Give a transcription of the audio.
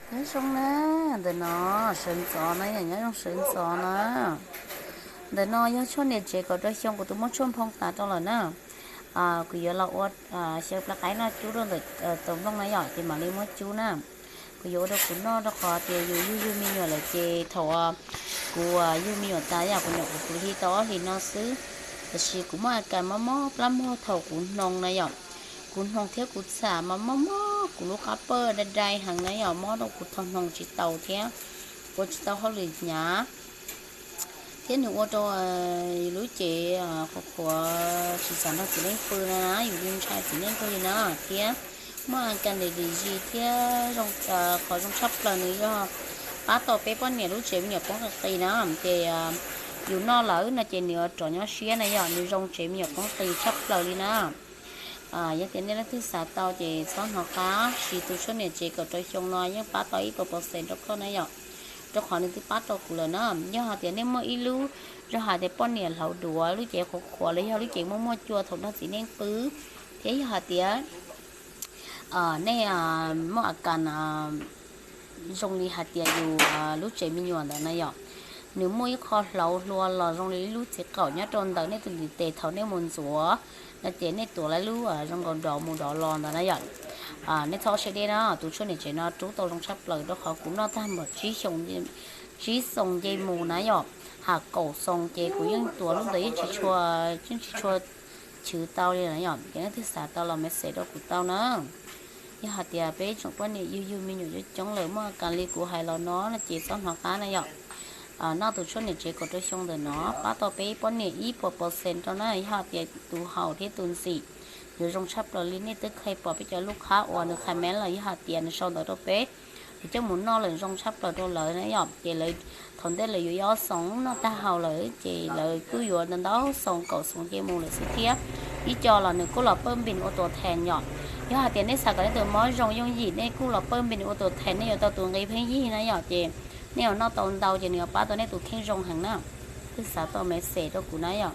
Nyob zoo na, ntawm no sawv ntxov na yom, nyob zoo sawv ntxov na. Ntawm no yog tshuaj niam tsev kaum rau xyoo, kuv twb muab tshuaj nphoo tas rau lawm na. Kuv yuav los ua xyaw plab qaib noj cub rau ntawm tus nplooj na yom, ces mam li muab cub na. Kuv yuav ua rau kuv noj rau qhov tias yus yug yug me nyuam lawm ces thaum kuv yug me nyuam tas yom, kuv nyuam qhuav hli tau ob hlis no xwb, tiam sis kuv muaj a kas mob mob plab mog thaum kuv hnoos na yom. Kuv hnoos thiab kuv txham mas mob mob kuv lub qab pawj dai dai heev na yom, mob rau kuv tau hnoos tsis tau thiab ua tsis tau hauj lwm hnyav, thiab nws ua rau lub cev qhuav qhuav tsis xav nrog txiv neej pw na, yus li ntshai txiv neej kawg li na, thiab muaj a kas dim dim zis thiab qhov zoo tshaj plaws nws yog pab tau peb poj niam lub tsev me nyuam poob qis qis na, ces yus noj lawm no ces nws rov nyob siab na yom, nws zoo tsev me nyuam poob qis tshaj plaws li na. Yog tias nej leej twg xav tau ces txhob hnov qab siv tus tshuaj niam tsev kaum rau xyoo no, yeej pab tau ib puas pawv xees rau koj na yom, rau qhov nws twb pab rau kuv lawm na. Yog hais tias nej muaj ib lub, yog hais tias poj niam hlauv duav, lub cev qhuav qhuav los yog lub cev muaj muaj cua thaum nrog txiv neej pw, thiab yog hais tias nej muaj a kas zoo li hais tias yus lub tsev me nyuam ntawd na yom, nws muaj ib qho hlauv hlua los zoo li ib lub txiv qaum nyob rau ntawm nej tus ntiv tes thaum nej mus ntxuav no ces nej tuav lub zoo nkaus dov mus dov los ntawd na yom. Nej txhob siab deb na, tus tshuaj niam tsev no rub tau zoo tshaj plaws rau qhov kuv noj tag npaum tsib xoo nce mus na yom, ha kaum xoo ces kuv yeej tuav lub ntawd yeej tsis tshua, yeej tsis tshua chwv tau li na yom. Ces leej twg xav tau los message rau kuv tau na. Yog hais tias peb tsoom poj niam yug yug me nyuam coob coob lawm muaj a kas li kuv hais los no no ces txhob hnov qab na yom. Noj tus tshuaj niam tsev kaum rau xyoo ntawm no pab tau peb poj niam ib puas pawv xees rau na. Yog hais tias tus haus thiab tus ntxim yuav zoo tshaj plaws li nej twb kheev pom peb cov lub qhab uas nws qha meb los yog hais tias nws sau ntawv rau peb, lawv coj mus noj lawm zoo tshaj plaws rau lawv na yom. Ces lawv thaum ntej lawv yuav ib ob xoo noj tag haus lawm ces lawv kuj yuav ntau ntau xoo kaum xoo nce mus lawm xwb thiab. Ib co los nws kuj los pawj npis ua tuam thees yom. Yog hais tias nej xav kom nej tus mob zoo yooj yim nej kuj los pawj npis ua tuam thees, nej yuav tau tus nqi pheej yig na yom, ces nej yuav noj tau ntau ces nws yuav pab tau nej tus kheej zoo heev na. Twg xav tau message rau kuv na yom.